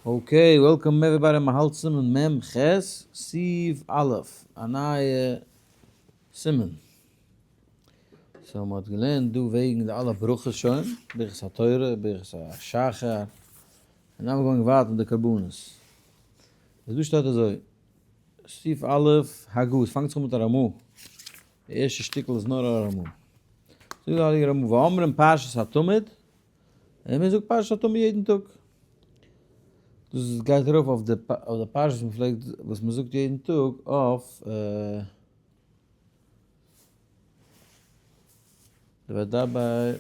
Okay, welcome everybody, מ'האלט סימן מ ח, סעיף א', א נייע סימן. So מ'האט געלערנט דא וועגן די אלע ברכות שוין, ברכת התורה, ברכת השחר, און now we're going ווייטער מיט די קרבנות. איז דא שטייט אזוי, סעיף א', הגה, עס פאנגט זיך אן מיט א רמא, די ערשטע שטיקל איז נאר א רמא. זאגט די הייליגע רמא, ואומרים פרשת התמיד, און מען זאגט פרשת התמיד יעדן טאג. דאס גייט ארויף אויף די אויף די פרשה וואס מען פלעגט וואס מען זאגט יעדן טאג אויף די וידבר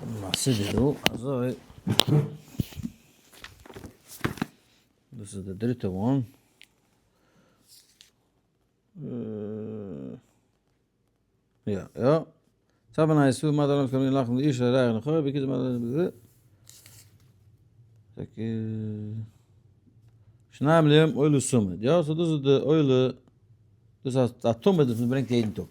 א סידור דא אזוי דאס איז די דריטע one. יא יא. צו בני ישראל מה דעלם סני לחם לאיש לרעך לחוי בקיצור מה דעלם בזה. שניים ליום עולה תמיד. יא, so דאס איז די עולה, דאס איז א תמיד וואס מען ברענגט יעדן טאג.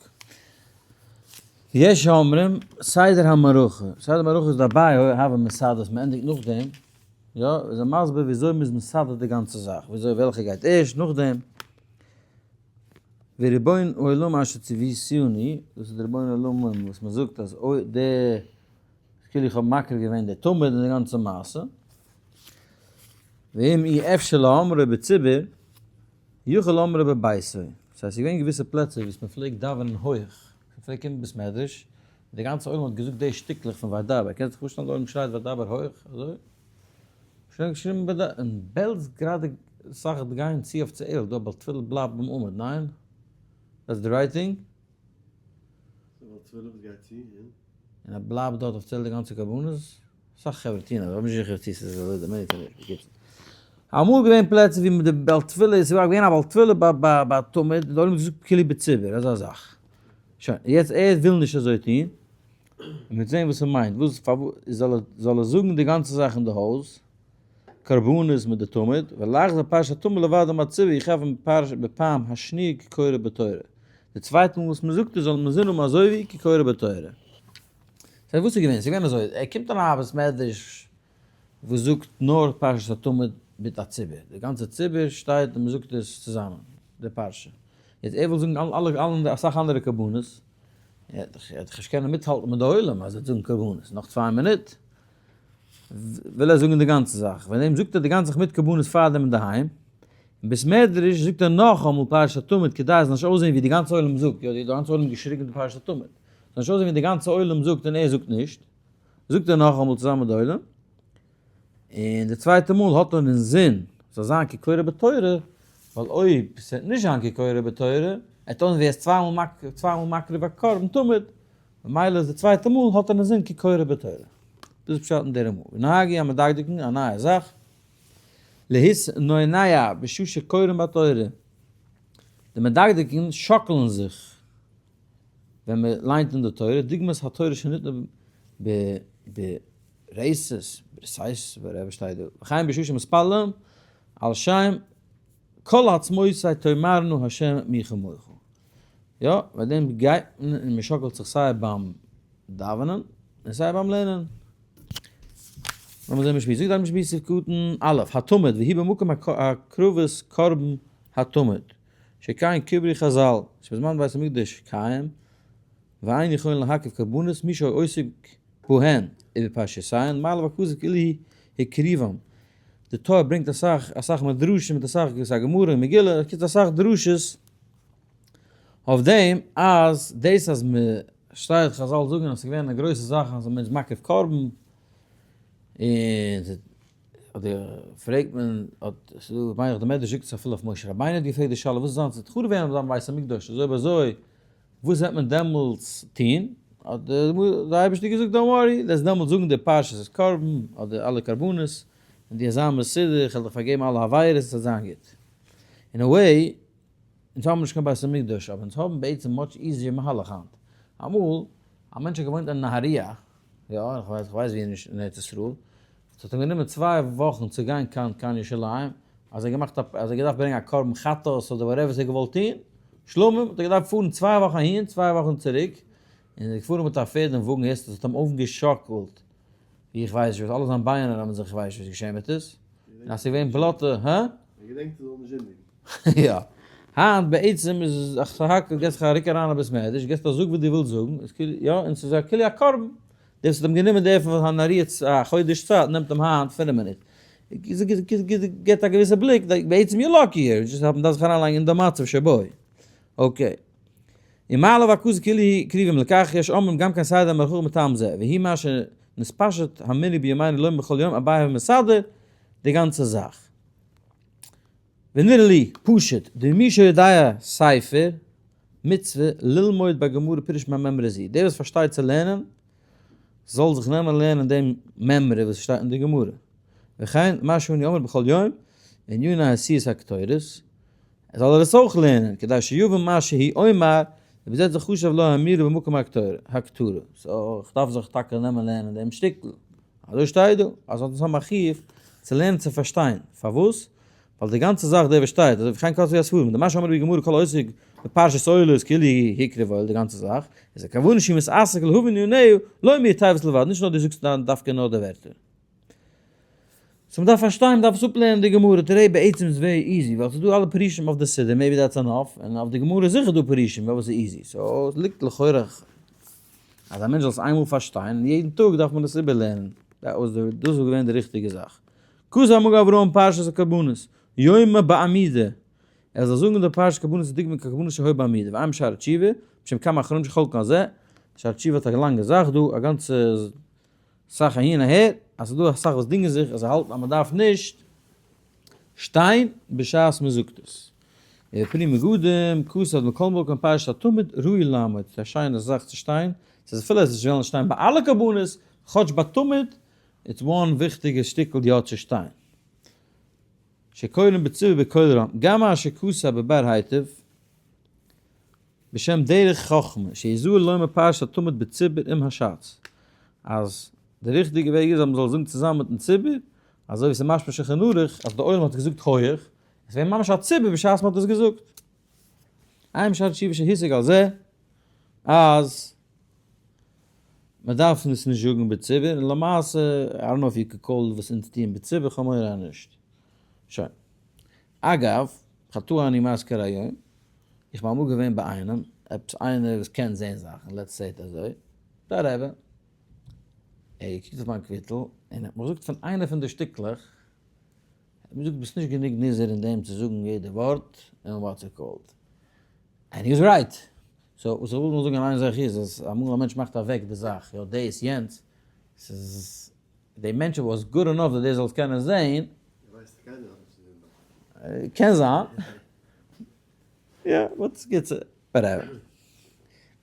יש אומרים סדר המערכה, סדר המערכה איז דערביי הוה מסדר אז מען ענדיגט נאכדעם, יא, איז ער מסביר וויאזוי מען איז מסדר די גאנצע זאך, וויאזוי וועלכע גייט ערשט נאכדעם. וריבון העולם אשר ציוויתני, דאס איז די רבון העולמים וואס מען זאגט אז אוי די כאילו איך האב מקריב געווען די תמיד און די גאנצע מעשה. ואם אי אפשר לאמרו בציבור, יכול לאמרו בביתו. דאס הייסט ס'איז געווען געוויסע פלעצער וואס מען פלעגט דאווענען הויך, מען פלעגט קומען בית מדרש, און די גאנצע עולם האט געזאגט די שטיקלעך פון וידבר, קענסט זיך פארשטעלן די עולם שרייט וידבר הויך אזוי? שוין געשריבן ביי די אין בעלז גראדע סאך גייען צו אויף צו ערל דא בעל תפילה בלייבט ביים עמוד ניין? That's the right thing? ס'איז בעל תפילה וואס גייט צו און? און ער בלייבט דארט אויף צו ערל די גאנצע קרבנות? סאך חברה טוען אזוי, כ'בין נישט זיכער צו ס'איז אזוי די מנהג אדער נישט, בקיצור. אמאל געווען פלעצער ווי די בעל תפילה איז געווען א בעל תפילה ביי ביי ביי תמיד און די עולם האט געזאגט כאילו בציבור אזא זאך. שוין יעצט ער וויל נישט אזוי טון. און מ'וועט זען וואס ס'מיינט, וואס פארוואס זאל ער זאל ער זאגן די גאנצע זאך אין די הויז, קרבנות מיט די תמיד, ולאחר פרשת התמיד לבד המצוה יכוון בפעם השני' כקורא בתורה, די צווייטע מאל וואס מ'זאגט עס זאל מען זינען האבן אזוי ווי כקורא בתורה. סא וואס איז געווען? ס'איז געווען אזוי, ער קומט אין א בית מדרש וואס זאגט נאר פרשת התמיד מיט א ציבור, די גאנצע ציבור שטייט און מ'זאגט עס צוזאמען, די פרשה. יעצט ער וויל זאגן אלע אלע אסאך אנדערע קרבנות, ער וועט דאך נישט קענען מיטהאלטן מיט די עולם אז ער וועט זאגן קרבנות נאך 2 מינוט, וויל ער זאגן די גאנצע זאך, וועגן דעם זאגט ער די גאנצע זאך מיט קרבנות פארדעם אינדערהיים, אין בית מדרש זאגט ער נאכאמאל פרשת התמיד כדי עס זאל נישט אויסזען ווי די גאנצע עולם זאגט, יא די גאנצע עולם האט געשריגן די פרשת התמיד, זאל נישט אויסזען ווי די גאנצע עולם זאגט און ער זאגט נישט, זאגט ער נאכאמאל צוזאמען מיט די עולם. און די צווייטע מאל האט ער אינזין ס'זאל זיין כקורא בתורה, ווייל אויב ס'וועט נישט זיין כקורא בתורה, עט אויסזען ווי ער איז צוויי מאל מקריב א קרבן תמיד, ממילא איז די צווייטע מאל האט ער אינזין כקורא בתורה. דאס איז פשט אין די רמא. ונהגי המדקדקין, א נייע זאך, להתנועע בשעה שקורין בתורה, די מדקדקין שאקלן זיך ווען מען ליינט אין די תורה, דוגמת התורה שניתנה ב ב רעיסעס, ברסייס, whatever שטייט דא, וכן בשעה שמתפללים על שם כל עצמותי תאמרנה ה' מי כמוך. יא, ביי דעם גייט מען און מען שאקלט זיך סיי ביים דאווענען און סיי ביים לערנען. לאמיר זען משמי, זאגט דער משמי סעיף קטן א', התמיד, והיא במקום הקרבת קרבן התמיד, שכן קברי חזל, שבזמן בית המקדש קיים, ואין יכולין להקריב קרבנות מי שהיה עוסק בהן ובפרשותיהן, מעלה הכתוב כאילו הקריבם. די תורה ברענגט אסאך אסאך מדרשים מיט אסאך געוויסע גמרא און מגילה, עס גיבט אסאך דרשות אויף דעם אז דאס אז מען שטייט חזל זאגן אז עס איז געווען א גרויסע זאך אז מען איז מקריב קרבן, און אדער פרעגט מען, האט ס'איז דא מיין איך די מדרש זאגט עס אפילו אויף משה רבינו האט געפרעגט די שאלה וואס איז זיין צו חרוב ווערן זיין בית המקדש אזוי אויב אזוי וואס וועט מען דעמאלטס טון? האט דער אייבערשטער געזאגט don't worry, וועסט דעמאלטס זאגן די פרשת קרבן אדער אלע קרבנות, און דו וועסט זיין מסודר, איך וועל דיך פארגעבן אלע עבירות, עס וועט זיין גוט. In a way, אונז האבן נישט קיין בית המקדש, אבער אונז האבן בעצם much easier מהלך היינט. אמאל, א מענטש האט געוואוינט אין נהריה, יא, איך ווייס, איך ווייס ווי נישט אין ארץ ישראל, עס האט אים גענומען 2 וואכן צו גיין קיין קיין ירושלים, אז ער געמאכט א, אז ער געדארפט ברענגען א קרבן חטאת אדער whatever עס ער געוואלט טון, שלמים, האט ער געדארפט פארן 2 וואכן אהין, 2 וואכן צוריק. און איז געפארן מיט א פערד און וואגן הערסט עס האט אים אויפגעשאקלט ווי איך ווייס נישט וואס, אלע זיין ביינער האבן זיך איך ווייס נישט וואס איז געשען מיט עס, און אז ס'איז געווען בלאטע, הא? ער געדענקט ער זאל נישט זינדיגן. יא. היינט בעצם איז עס סך הכל געסט זיך א רוק אריין אין בית מדרש, געסט א זאג וואס דו ווילסט זאגן, איז כאילו, יא, און ס'איז א כאילו א קרבן. דער וואס האט אים גענומען דער פון הנריץ א חודש צייט נעמט אים היינט פינף מינוט. גיבט א געוויסע בליק, בעצם you're lucky here, just מ'דארף זיך אריינלייגן אין די מצב שבו. okay. און מעלה והכוס כאילו היא קריבים לכך, יש אומרים גם כן סדר המרחוק מטעם זה, והיא מה שנתפשט המנהג בימינו לומר בכל יום אביי ומסדר די גאנצע זאך. ונראה לי פשוט, דמי שיודע ספר מצוה ללמוד בגמרא פירוש מהמימרא זו, דער וואס פארשטייט צו לערנען זאל זיך נעמען לערנען דעם מימרא וואס שטייט אין די גמרא. וכן מה שאני אומר בכל יום, עניני עשיית הקטורת, זאל ער עס אויך לערנען, כדי שיבין מה שהיא אומר, ובזה זה חשוב לו האמירה במקום הקטורה. so איך דארף זיך טאקע נעמען לערנען דעם שטיקל. אזוי שטייט דא, אז אונז האבן א חיוב צו לערנען צו פארשטיין. פארוואס? ווייל די גאנצע זאך דער וואס שטייט, אזוי ווי כן כתבו הספרים, דמה שאמרו בגמרא כל העוסק בפרשת עולה איז כאילו הקריב עולה, די גאנצע זאך, איז הכוונה שהוא מתעסק להבין ענייניה, לא מתיבות לבד, נישט נאר דו זאגסט דווקא נאר די ווערטער. so מ'דארף פארשטיין, מ'דארף עס אפלערנען די גמרא, תראה בעצם איז very easy, ווייל ס'איז דא אלע פירושים אויף די סידור, maybe that's enough, און אויף די גמרא איז זיכער דא פירושים, אבער ס'איז easy, so עס ליגט לכאורה אז א מענטש זאל עס איינמאל פארשטיין, און יעדן טאג דארף מען עס איבערלערנען, דאס וואלט געווען די ריכטיגע זאך. כתב המגן אברהם פרשת הקרבנות, יומא בעמידה, ער זאל זאגן די פרשת קרבנות לדוגמא כקרבנות שהיו בעמידה, ועיין בשערי תשובה, בשם כמה אחרונים שחולקין על זה, שערי תשובה האט א לאנגע זאך דא, א גאנצע סאך אהין אהער, אז ס'איז דא אסאך וואס דינגען זיך אז זיי האלטן אז מ'דארף נישט שטיין בשעת מ'זאגט עס. פרי מגדים, כתב מכל מקום פרשת התמיד ראוי לעמוד, ס'איז א שיינע זאך צו שטיין, ס'איז אפילו אז זיי וועלן שטיין ביי אלע קרבנות, כאטש ביי תמיד, it's one וויכטיגע שטיקל יא צו שטיין. שקורין בציבור בקול רם, גם מה שכתב בבאר היטב, בשם דרך חכמה, שיזהר לומר פרשת התמיד בציבור עם השץ, אז די ריכטיגע וועג איז אז מ'זאל זאגן צוזאמען מיטן ציבור, אזוי ווי ס'איז משמע שולחן ערוך אז די עולם האט געזאגט הויעך, עס איז געווען ממש א ציבור בשעת מ'האט עס געזאגט. עיין בשער תשובה שהשיג על זה, אז מ'דארף עס נישט זאגן בציבור, און למעשה, I don't know if you could call וואס אונז טוען בציבור, כ'האב מורא אז נישט. שוין. אגב, חטא אני מזכיר היום, איך בין אמאל געווען ביי איינעם, עפעס איינער וואס קען זען זאכן, let's say it אזוי, דער רבי, ער האט געקוקט אויף מיין קוויטל, און ער האט מיר געזאגט פון איינע פון די שטיקלעך, ער האט מיר געזאגט ביסט נישט גענוג נזהר אין דעם צו זאגן יעדע ווארט, און what's it called. And he was right. so וואס איך וויל נאר זאגן איין זאך איז, אז אמאל א מענטש מאכט אוועק די זאך, יא דאס יענץ, ס'איז די מענטש was good enough אז דער זאל עס קענען זען. קען זיין. יא, but ס'גוט צו whatever.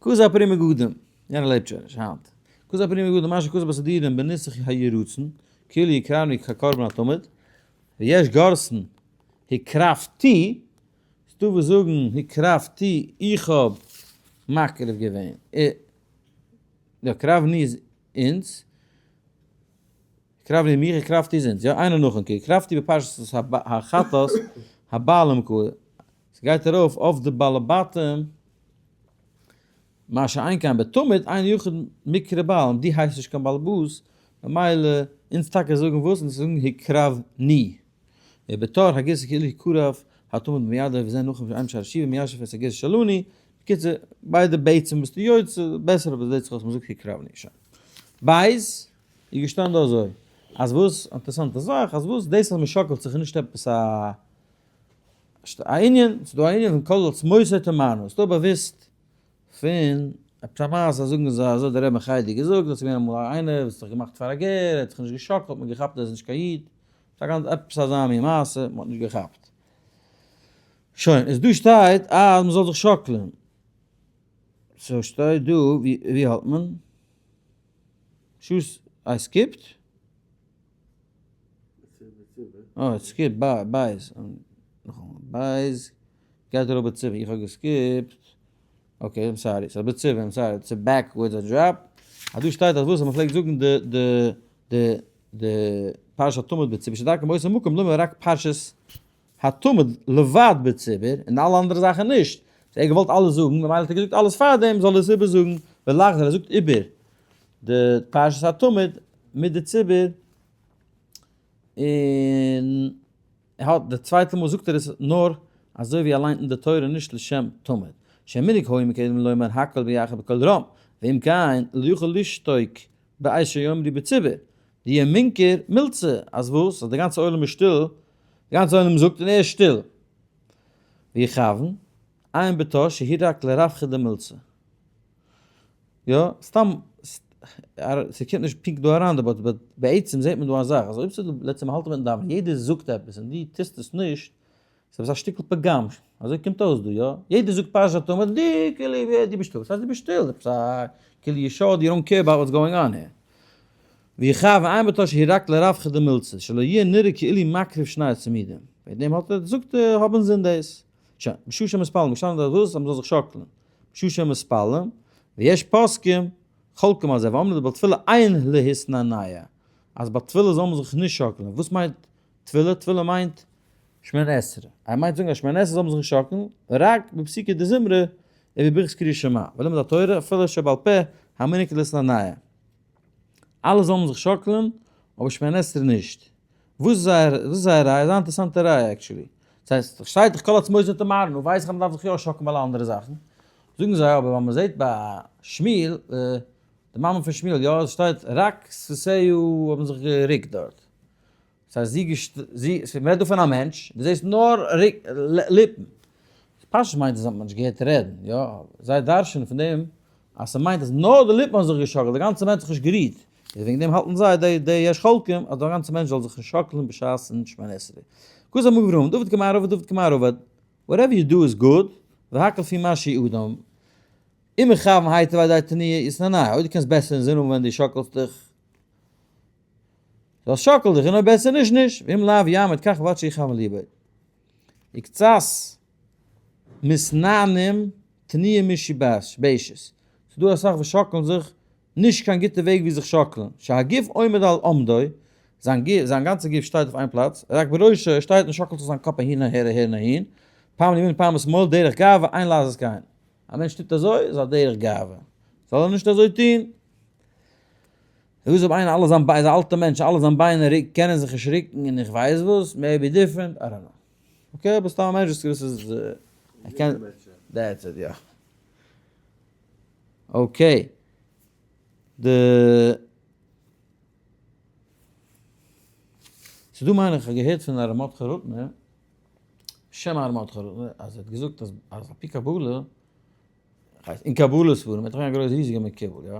כזה פרי מגדים, יענער לעבט שוין נישט היינט. כזה פרי מגדים, מה שכתב בסידורים בנוסח היהי רצון, כאילו יקרבנו כקרבן התמיד, ויש גורסין הקרבתי, ס'דא וואס זאגן הקרבתי איך האב מקריב געווען, יא קרבני איז אונז, הקרבני מיך הקרבתי איז אונז, יא איינער נאכן כי הקרבתי בפרשת החטאת הבעלים קוה, ס'גייט ארויף אויף די בעלי בתים, מה שאין כן בתמיד אין יחיד מקרא בעלים, דו הייסט נישט קיין בעל הבית, ממילא אונז טאקע זאגן וואס? אונז זאגן הקרבני. ובתור הגירסא כאילו הקרב התמיד מידו וזה נכון שאין שער שיבה מיישב את הגירסא שלנו, בקיצור, ביידע בעצם ביסטו יוצא, בעסער אבער זעהט זיך אויס מ'זאגט הקרבני. שוין. בית איז געשטאנען דא אזוי, אז וואס, אינטערעסאנטע זאך, אז וואס, דאס אז מ'שאקלט זיך איז נישט עפעס א א ענין, ס'איז דא א ענין פון כל עצמותי תאמרנה, ס'איז דא באוויסט פון עפעס א מעשה, זאגן זיי אזוי האט דער רבי חיידי געזאגט, אז ס'איז געווען אמאל איינער וואס האט זיך געמאכט פאר א גר, ער האט זיך נישט געשאקלט, האט מען געכאפט ער איז נישט קיין איד, ס'איז א גאנץ עפעס אזא מין מעשה, מ'האט נישט געכאפט. שוין, איז דא שטייט אז מ'זאל זיך שאקלען. so שטייט דא, ווי האלט מען? שות, I skipped? אה, skip, בית. בית גייט אראפ בציבור, איך האב געסקיפט. okay, I'm sorry, ס'איז בציבור, I'm sorry, ס'איז backward א drop. אז דא שטייט אז וואס, אז מ'פלעגט זאגן די די די די פרשת התמיד בציבור, שדרכם באותו מקום לומר רק פרשת התמיד לבד בציבור, און אלע אנדערע זאכן נישט. so ער האט געוואלט אלעס זאגן, ממילא האט ער געזאגט אלעס פארדעם, זאל ער עס איבערזאגן. ולחזור, ער זאגט איבער די פרשת התמיד מיט די ציבור, און ער האט די צווייטע מאל זאגט ער עס נאר אזוי ווי ער ליינט אין די תורה נישט לשם תמיד. שמנהג הוי מקדם לומר הכל ביחד בקול רם, ואם כן לא יוכל לשתוק בעת שיאמרו בציבור, די מינקר מילצה, אז וואס? אז די גאנצע עולם איז שטיל, די גאנצע עולם זאגט און ער איז שטיל. ויכוון, עיין בתור שהירק לרווחא דמילצה. יא, סתם, ס'קומט נישט פונקט דא אריין דא, but בעצם זעט מען דא א זאך, אז אויב ס'איז דא, let's say מ'האלט אינמיטן דאווענען, יעדער זאגט עפעס און דו טוסט עס נישט, ס'איז עפעס א שטיקל פגם, אזוי קומט אויס דא, יא? יעדער זאגט פרשת התמיד, דו כאילו דו ביסט שטיל, וואס הייסט דו ביסט שטיל? עפעס א כאילו you sure you don't care about what's going on here. ויכוון עיין בתור שהיא רק לרווחא דמילתא, שלא יהיה נראה כאילו מקריב שני תמידים. וועגן דעם האט ער געזאגט האב אינזין דאס. שוין, בשעה שמתפללים, געשטאנען דארט וואס? אז מ'זאל זיך שאקלען. בשעה שמתפללים, ויש פוסקים חולקים על זה, ואומרים דבעל תפילה אין להתנענע, אז ביי תפילה זאל מען זיך נישט שאקלען. וואס מיינט תפילה? תפילה מיינט שמונה עשרה. ער מיינט זאגן אז שמונה עשרה זאל מען זיך נישט שאקלן, רק בפסוקי דזמרה ובברכת קריאת שמע, ולימוד התורה אפילו שבעל פה המנהג להתנענע. אלע זאלן זיך שאקלען, אבער שמונה עשרה נישט. וואס איז זייער, וואס איז זייער ראיה? איז א אינטערעסאנטע ראיה actually. דאס הייסט, שטייט דאך כל עצמותינו תאמרנה, נו ווייס איך אז מ'דארף זיך יא שאקלן ביי אלע אנדערע זאכן. זאגן זיי אבער ווייל מ'זעט ביי שמואל, די מאמע פון שמואל, יא, עס שטייט רק שפתיה האבן זיך גערוקט דארט. דאס הייסט זי געשט, זי, מ'רעדט דא פון א מענטש, דו זעסט נאר ליפן. פשוט מיינט עס אז מ'האט נישט געהערט רעדן, יא, זיי דרש'נען פון דעם אז ס'מיינט אז נאר די ליפן האבן זיך געשאקלט, די גאנצע מענטש האט זיך נישט גערירט, איז וועגן דעם האלטן זיי די די יש חולקים אז די גאנצע מענטש זאל זיך נישט שאקלן בשעת'ן שמונה עשרה. כוז אמר אברהם, דוד כמערב ודוד כמערב, whatever you do is good, והכל לפי מה שהוא אדם, אם מכוון היטב על ידי תנועה יתנענע, אויב דו קענסט בעסער אינזין האבן ווען דו שאקלסט דיך, זאלסט שאקל דיך, און אויב בעסער נישט נישט, ואם לאו יעמוד כך ועד שיכוון ליבו. וקצת מתנענעים תנועה משובשת, ס'דא אסאך וואס שאקלן זיך נישט קיין גוטע וועג ווי זיך שאקלען, שהגוף עומד על עמדו, זיין גוף, זיין גאנצע גוף שטייט אויף איין פלאץ, רק בראשו, ער שטייט און שאקלט זיך זיין קאפ אהין אהער אהער און אהין, פעם לימין פעם לשמאל, דרך גאווה, אין לעשות כן. א מענטש טוט אזוי, איז א דרך גאווה. זאל ער נישט אזוי טון. וואס אויב איינער אלע זיין ביינער, איז א אלטע מענטש, אלע זיין ביינער קענען זיך נישט רוקן און איך ווייס וואס, maybe different, I don't know. Okay, אבער סתם א מענטש וואס איז, ער קען, that's it, יא. Okay. די, ס'דא מיין איך, כ'האב געהערט פון הרב מרדכי רוטנער, בשם הרב מרדכי רוטנער, אז ער האט געזאגט אז אז על פי קבלה, כ'ווייס, אין קבלה ספרים, ער האט דאך געווען א גרויס ריזיגע מקובל, יא.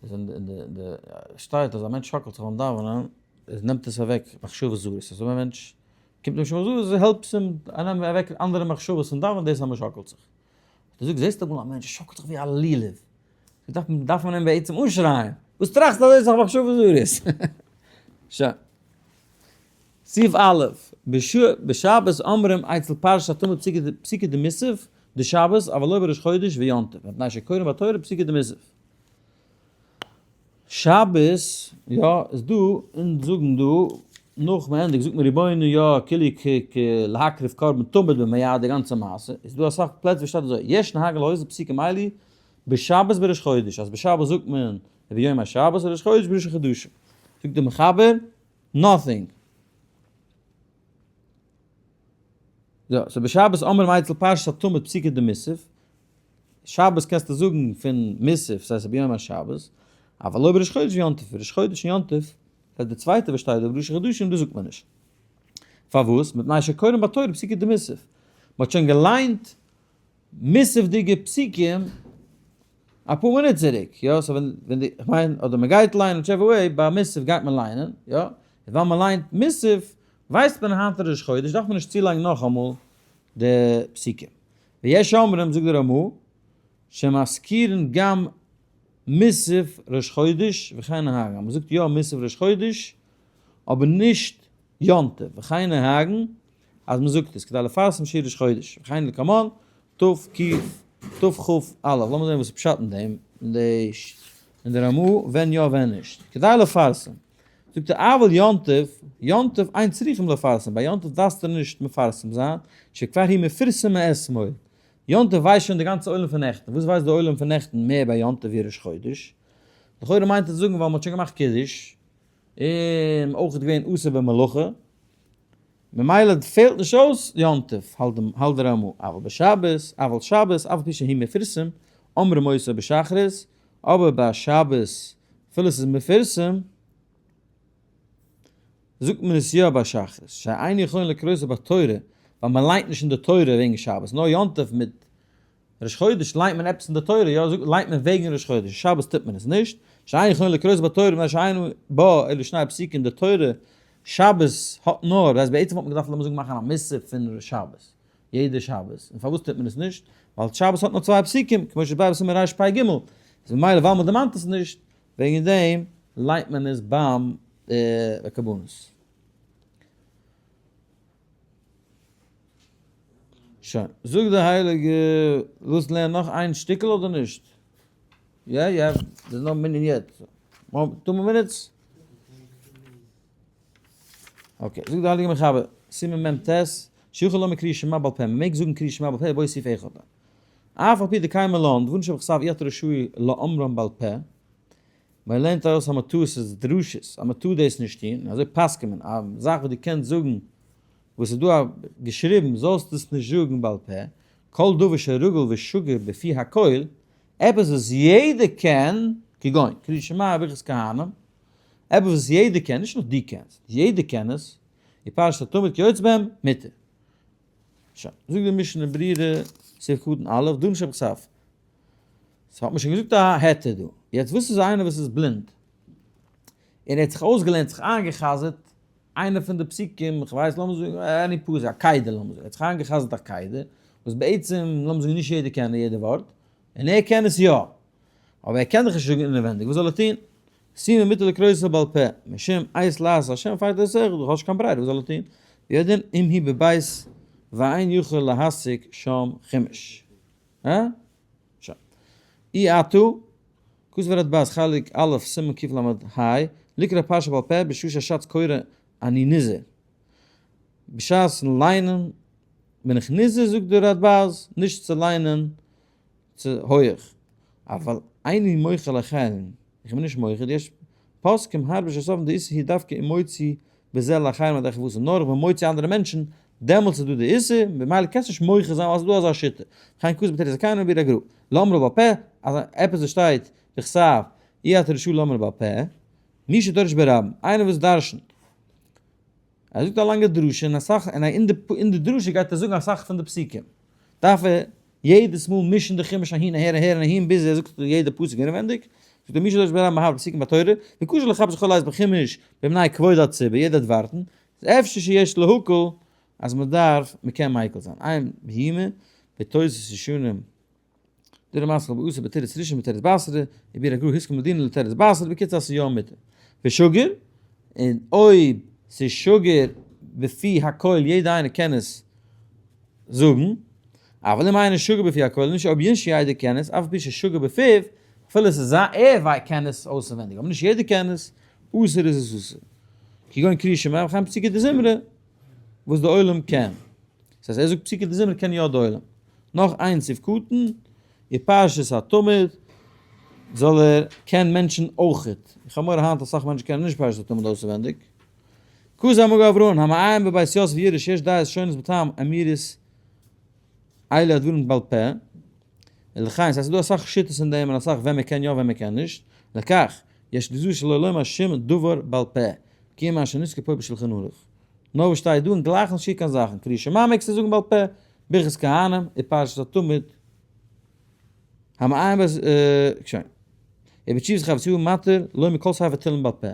איז אין די אין די שטייט אז א מענטש שאקלט זיך ביים דאווענען איז נעמט עס אוועק מחשבות זרות, אז אויב א מענטש קומט אים מחשבות זרות עס העלפט אים נעמען אוועק אנדערע מחשבות פון דאווענען דאס אז מען שאקלט זיך. האט ער געזאגט זעסט אמאל א מענטש שאקלט זיך ווי א לולב, דארף מען דארף מען אים בעצם אנשרייען, וואס טראכסטו אזוי סאך מחשבות זרות? שוין. סעיף א', בשבת אומרים אצל פרשת התמיד פסוקי דמוסף דשבת אבל לא בראש חודש ויום טוב, מפני שקוראים בתורה פסוקי דמוסף. שבת, יא, איז דא, אונז זאגן דא, נאך מען ענדיגט זאגט מען ריבונו יא כאילו כ כ להקריב קרבן תמיד במיד די גאנצע מעשה, איז דא אסאך פלעצער ווי שטייט אזוי, יש נהגו להוסיף פסוקים אלו בשבת בראש חודש, אז בשבת זאגט מען וביום השבת ראש חודש בראש החדשים, זאגט דער מחבר, nothing. יא, so בשבת אומרים אצל פרשת התמיד פסוקי דמוסף, שבת קענסטו זאגן פון מוסף, ס'הייסט ביום השבת, אבל לא בראש חודש ויום טוב, ראש חודש און יום טוב, דאס די צווייטע וואס שטייט דא בראש חדשים דאס זאגט מען נישט. פארוואס? מפני שקוראים בתורה פסוקי דמוסף. מ'האט שוין געליינט מוסף'דיגע פסוקים אפאר מינוט צוריק, יא, so ווען ווען די, כ'מיין, אדער מ'גייט ליינען, whichever way, ביי מוסף גייט מען ליינען, יא, און ווייל מ'ליינט מוסף, ווייסט מען היינט איז ראש חודש, דארף מען נישט צולייגן נאכאמאל די פסוקים. ויש אומרים, זאגט דער רמא, שמזכירין גם מוסף ראש חודש וכן נוהגין, אז מ'זאגט יא מוסף ראש חודש, אבער נישט יום טוב, וכן נוהגין אז מ'זאגט עס כדי לפרסם שהוא ראש חודש, וכן לקמן, תק תכ"א, לאמיר זען וואס איז פשט אין דעם, אין די אין די רמא, ווען יא ווען נישט, כדי לפרסם, זאגט ער אבל יום טוב, יום טוב אין צריכים לפרסם, ביי יום טוב דארפסטו נישט מפרסם זיין, שכבר הוא מפורסם מאתמול. יום טוב ווייסט שוין די גאנצע עולם פון נעכטן. וואס ווייסט די עולם פון נעכטן מער ביי יום טוב ווי ראש חודש? לכאורה מיינט ער צו זאגן ווייל מ'האט שוין געמאכט קידוש, און אויך איז געווען אסור במלאכה, ממילא פעלט נישט אויס יום טוב, האלט דער רמא, אבל בשבת, אבל שבת, אף על פי שהיא מפורסם, אומרים אותו בשחרית, אבער ביי שבת אפילו ס'איז מפורסם, זאגט מען עס יא ביי שחרית, שאין יכולין לקרותו בתורה, ווייל מען ליינט נישט אין די תורה וועגן שבת, נאר יום טוב מיט ראש חודש ליינט מען עפעס אין די תורה, יא זאגט ליינט מען וועגן ראש חודש, שבת טוט מען עס נישט, שאין יכולין לקרותו בתורה מפני שאין בה אלא שני פסוקים, די תורה שבת האט נאר, דאס הייסט בעצם וואלט מען געדארפט לאמיר זאגן מאכן א מוסף פון שבת, יעדע שבת, און פארוואס טוט מען עס נישט? ווייל שבת האט נאר צוויי פסוקים, כמו שבאר בסימן רפ"ג, איז ממילא ווייל מען דערמאנט עס נישט, וועגן דעם ליינט מען עס ביים קרבנות. שוין, זאגט די הייליגע, ווילסט לערנען נאך איין שטיקל אדער נישט? יא יא, there's no מנין yet. Two more minutes? Okay, זאגט די הייליגע מחבר, סימן מ"ט, שיכול לומר קריאת שמע בעל פה, מ'מעג זאגן קריאת שמע בעל פה בו סעיף אחד. אף על פי דקיימא לן, דברים שבכתב אי אתה רשאי לאומרם בעל פה, מען לערנט ארויס אז מען טאר, ס'איז דרשות, אז מען טאר דאס נישט טון, און אזוי פסק'עט מען, א זאך וואס דו קענסט זאגן, וואס איז דא א געשריבן, זאלסטו עס נישט זאגן בעל פה, כל דבר שרגיל ושגור בפי הכל, עפעס וואס יעדער קען, כגון, קריאת שמע וברכת כהנים, עפעס וואס יעדער קען, נישט נאר דו קענסט, יעדער קען עס, ופרשת התמיד כיוצא בהם, מותר. שוין, זאגט די משנה ברורה, סעיף קטן א', דברים שבכתב. סאו האט מען שוין געזאגט א היתר דא. יעצט וואס איז איינער וואס איז בלינד, און ער האט זיך אויסגעלערנט, זיך איינגע'חזר'ט איינע פון די פסוקים, איך ווייס, לאמיר זאגן, any פסוק, עקידה לאמיר זאגן, ער האט זיך איינגע'חזר'ט עקידה, וואס בעצם, לאמיר זאגן, נישט יעדער קען יעדע ווארט, און ער קען עס יא, אבער ער קען דאך נישט זאגן אינעווענדיג, וואס זאל ער טון? שימה מותר לקרותו בעל פה, משום עת לעשות לה' הפרו תורתך, דו האסט נישט קיין ברירה, וואס זאל ער טון? ויודעין אם הוא בבית ואין יכול להשיג שם חומש. הא? שוין. אי אתה, כתב הרדב"ז חלק א' סימן קל"ה, לקרוא פרשה בעל פה בשעה שהש"ץ קורא אני נזהר. בשעת'ן ליינען בין איך נזהר זאגט דער רדב"ז נישט צו ליינען צו הויעך, אבל איני מוחה לאחרים, איך בין נישט מוחה, יש פוסקים הרבה שסוברים דאיסור היא דווקא אם מוציא בזה לאחרים עד אחר נאר איך בין מוציא אנדערע מענטשן, דעמאלטס איז דא די איסור, ממילא קענסט נישט מוחה זיין ווייל ס'איז דא אזא שיטה. וכן כתוב בתורת זקנים וביאור הגר"א. לאמרו בעל פה, אז עפעס וואס שטייט בכתב, אי אתה רשאי לאמרו בעל פה, מי שדורש ברבים, איינער וואס דרשנ'ט, ער זאגט א לאנגע דרשה און אסאך, און אין די דרשה גייט ער זאגן אסאך פון די פסוקים, דארף ער יעדעס מאל מישן די חומש אהין אהער אהער און אהין ביז ער זאגט יעדע פסוק אינעווענדיג, זאגט ער מי שדורש ברבים בהרבה פסוקים בתורה, וקשה לחפש כל עת בחומש במנאי כבוד הציבור, יעדער וועט ווארטן, איז אפשר שיש להקל אז מען דארף, מען קען מיקל זיין, עיין ביומא בתוס' ראשונים. דער משכיל בעשו בתירוץ ראשון בתירוץ בתרא, וביאור הגר"א הסכים לדינא לתירוץ בתרא, בקיצור אז ס'איז יא מותר. ושגור, און אויב ס'איז שגור בפי הכל יעדע איינער קען עס זאגן, אבל אם אינו שגור בפי הכל, נישט אויב נישט יעדער קען עס, אף על פי ששגור בפיו, אפילו עס איז א ער קען עס אויסענווענדיג, אבער נישט יעדער קען עס, אסור איז עס אסור. כגון קריאת שמע וכן פסוקי דזמרה, וואס די עולם קען. דאס הייסט ער זאגט פסוקי דזמרה קען יא די עולם. נאך איין סעיף קטן, ופרשת התמיד זאל ער קען מענטשן אויכעט. איך האב מורא היינט אסאך מענטשן קענען נישט פרשת התמיד אויסעווענדיג. כזה המגן אברהם, המעיין בבית יוסף יראה שיש דעות שונות בטעם אמירת אלו הדברים בעל פה, ולכן, ס'הייסט ס'דא אסאך שיטות אין דעם און אסאך ווען מ'קען יא ווען מ'קען נישט, לכך, יש לזהות שלא לומר שום דבר בעל פה, כי אם מה שנזכר פה בשולחן ערוך. נאר וואס שטייט דא און גלייך נישט קיין זאכן, קריאת שמע מעגסטו זאגן בעל פה, ברכת כהנים, ופרשת התמיד, המעיין בס שוין. ובתשובת חפץ יאיר מתיר לא מכל ספר תהלים בעל פה.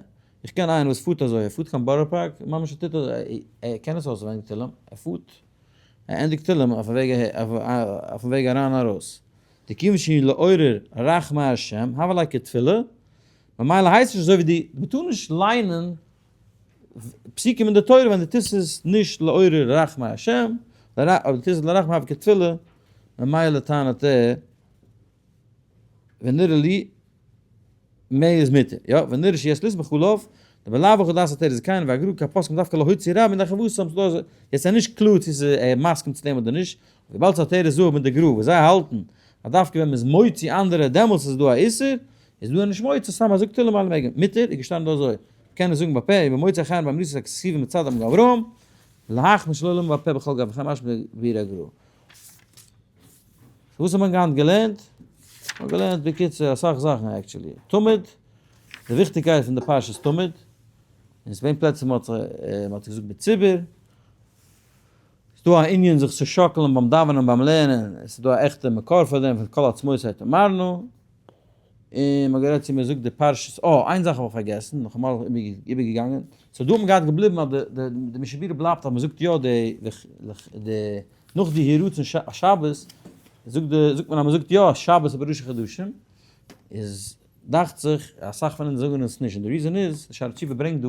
איך קען איינער וואס פארט אזוי, ער פארט קיין בארא פארק, ממש ער טוט אזוי, ער קען עס אויסווייניג תהלים, ער פארט, ער ענדיגט תהלים אויפן וועג אהער, אויפן וועג אריין און ארויס. דכיוון שהיא לעורר רחמי השם, הוה ליה כתפילה, ממילא הייסט נישט אזוי ווי די, מ'טאר נישט ליינען פסוקים אין די תורה ווען דו טוסט עס נישט לעורר רחמי השם, אויב דו טוסט עס לרחמי הוה כתפילה, ממילא טענה'ט ער, ונראה לי מ איז מותר, יא, ונראה שיש לסמוך עליו. דבלאו הכי דעת התורה זקנים והגרא כי הפוסקים דווקא להוציא רע מן החבותם, ס'דא אזוי, יעצט איז נישט קלאר צו ס'איז ער מסכים צו דעם אדער נישט, וויבאלד ס'איז א תורה זהב מיט די גרא וואס זיי האלטן אז דווקא ווען מ'איז מוציא אנדערע דעמאלטס איז דא א איסור, איז דא נישט מוציא סתם אז זאגט תהלים אלע מעגן, מותר איז געשטאנען דא אזוי, מ'קען עס זאגן בפה, ובמוציא אחרים באמריסת הכתובים מצד המגן אברהם, להחמיר שלא לומר בפה בכל גב וכן משמע בביר הגרא. וואס האט מען געהאט געלערנט? מ'האט געלערנט בקיצור אסאך זאכן actually. תמיד, די וויכטיגקייט פון די פרשת תמיד, און עס איז געווען פלעצער מ'האט מ'האט געזאגט בציבור, ס'איז דא א ענין זיך צו שאקלען ביים דאווענען ביים לערנען, עס איז דא א עכטע מקור פאר דעם פון כל עצמותי תאמרנה, און מ'האט גערעדט צו מ'זאגט די פרשת, אה איין זאך האב איך פארגעסן, נאכאמאל איבערגעגאנגען, so דא האט מען געהאט געבליבן אז די די משנה ברורה בלייבט אז מ'זאגט יא די די נאך די יהי רצון שבת זאגט די זאגט מען אז מ'זאגט יא שבת איבער ראשי חדשים, איז דאכט זיך אסאך פון אונז זאגן עס נישט, און די reason איז, די שערי תשובה ברענגט דא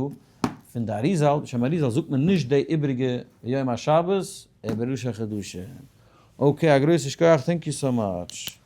פון די אריזל, בשם אריזל זאגט מען נישט די איבריגע יום השבת איבער ראשי חדשים. okay א גרויסע שכוח thank you so much.